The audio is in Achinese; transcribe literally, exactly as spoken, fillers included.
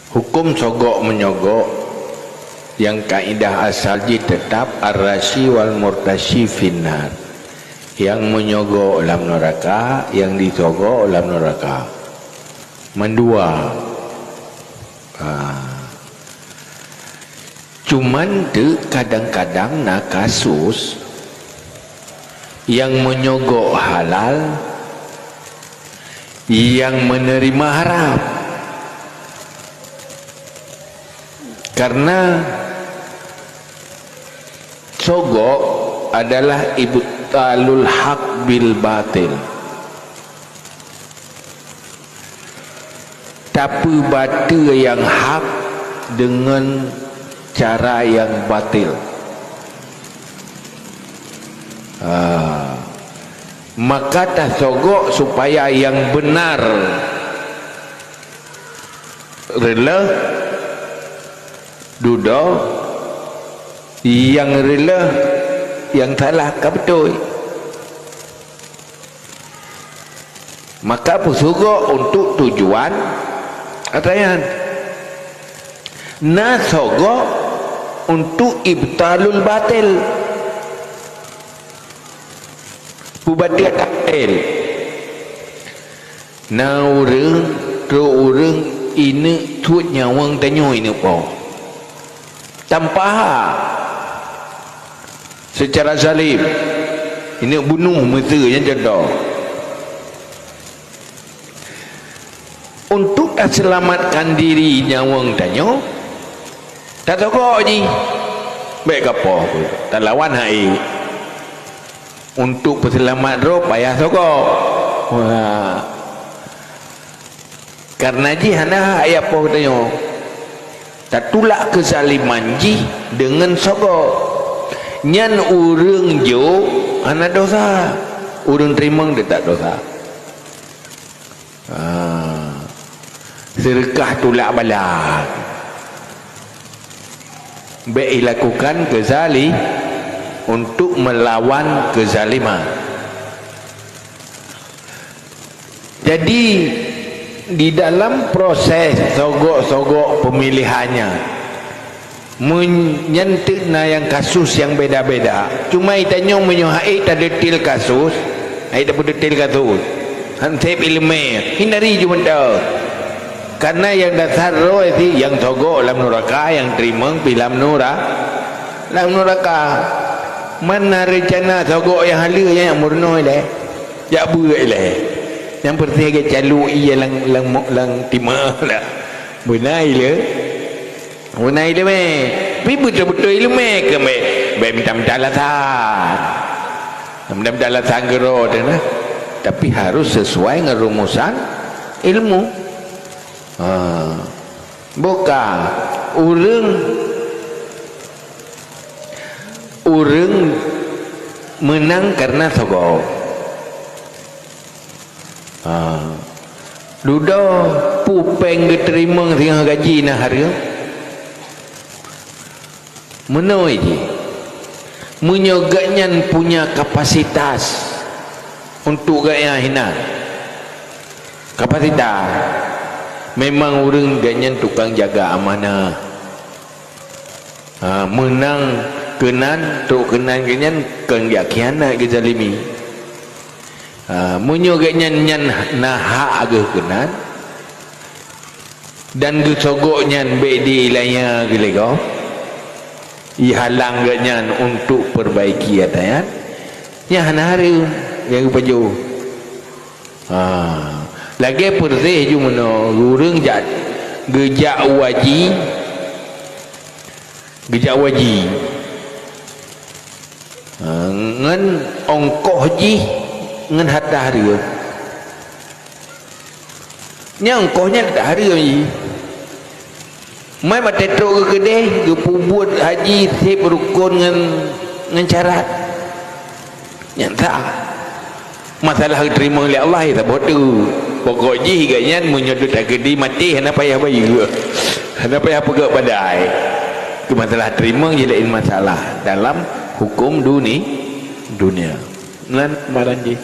Hukum sogok menyogok, nyang kaidah asal jih teutap, ar-rashi wal murtashi finnar. Nyang menyogok lam neuraka, nyang disogok lam neuraka. Mandua. Ha. Cuman teuk kadang-kadang na kasus nyang menyogok halal, nyang menerima haram. Karena sogok adalah ibtalul haq bil batil. Tapeubateue nyang hak deungon cara nyang batil. Ah, maka tasogok supaya nyang beunar reuloh dudoe, nyang reuloh, nyang salah ka beutôi. Maka peusogok untuk tujuan ata nyan. Na sogok untuk ibtalul batil. Peubateue batil. Na ureuëng, trok ureuëng ineuk tuet nyawöng tanyoe ineuk po. Tanpa hak. Secara zalim. Ineuk bunoh meuseu nyan contoh. Untuk taseulamatkan diri nyawöng tanyoe, tasogok jih. Bék kapoh pun, talawan hai. Untuk peuseulamat droe payah sogok. Wah. Karena jih hana hak ya poh tanyoe. Tatulak keuzaliman jih deungon sogok. Nyan ureuëng jok hana dosa. Ureuëng teurimong teutap dosa. Ha. Seureukah tulak bala. Bék ilakukan keuzali-, untuk melawan kezaliman. Jadi, di dalam proses sogok-sogok pemilihannya, Meunyan teuk na nyang kasus nyang beda-beda. Cuma tanyoe meunyoe hai tadetil kasus, hai tapeudetil kasus. Han sép ileumé, hindari ju mantong. Karena nyang dasar roh si nyang sogok lam nuraka, nyang teurimong pih lam nura-, lam nuraka. Mana rencana sogok nyang haleue nyang meurunoe ilée? Jak beuet ilée. Nyang peureutih geucalui lam, lam, lam timah dah. Beuna ilée. Guna ileumé. Tapi beutôi-beutôi ileumé keu mé-, bék mita-mita alasan. Mita-mita alasan keudroe teuh nah. Tapi harus sesuai ngon rumusan ilmu. Ha. Bukan ureuëng, ureuëng meunang karena sogok. Ha. Dudoe peue péng geuteurimong singoh gaji na hareuem? Meunoe jih, meunyoe geuhnyan punya kapasitas untuk geuhnyan hinan, kapasitas, memang ureuëng geuhnyan tukang jaga amanah. Ha, meunang keunan, trok keunan geuhnyan kon jak khianat, geuzalimi. Ha, meunyoe geuhnyan nyan na hak geuh keunan, dan geusogok nyan bék diilaya geuligoe, ihalang geuhnyan untuk perbaiki ata nyan, nyan hana hareuem nyang geupajoh. Ha, lagée peureutih ju meunoe, ureuëng jak, geujak u haji, geujak u haji. Ha, ngon ongkoh jih, ngon hareuta hareuem. Nyang ongkoh nyan hareuem jih. Mai maté trok geukeudeh, geupeubuet haji sép rukon ngon, ngon syarat. Nyan sah. Masalah geuteurimong lé Allah, ya saboh teuk. Pokok jih geuhnyan meunyoe teutakeuti maté, hana payah bayeue. Hana payah peugöt badai. Keu masalah teurimong jih laén masalah dalam huköm duni-, dunia. Nyan keumaran jih.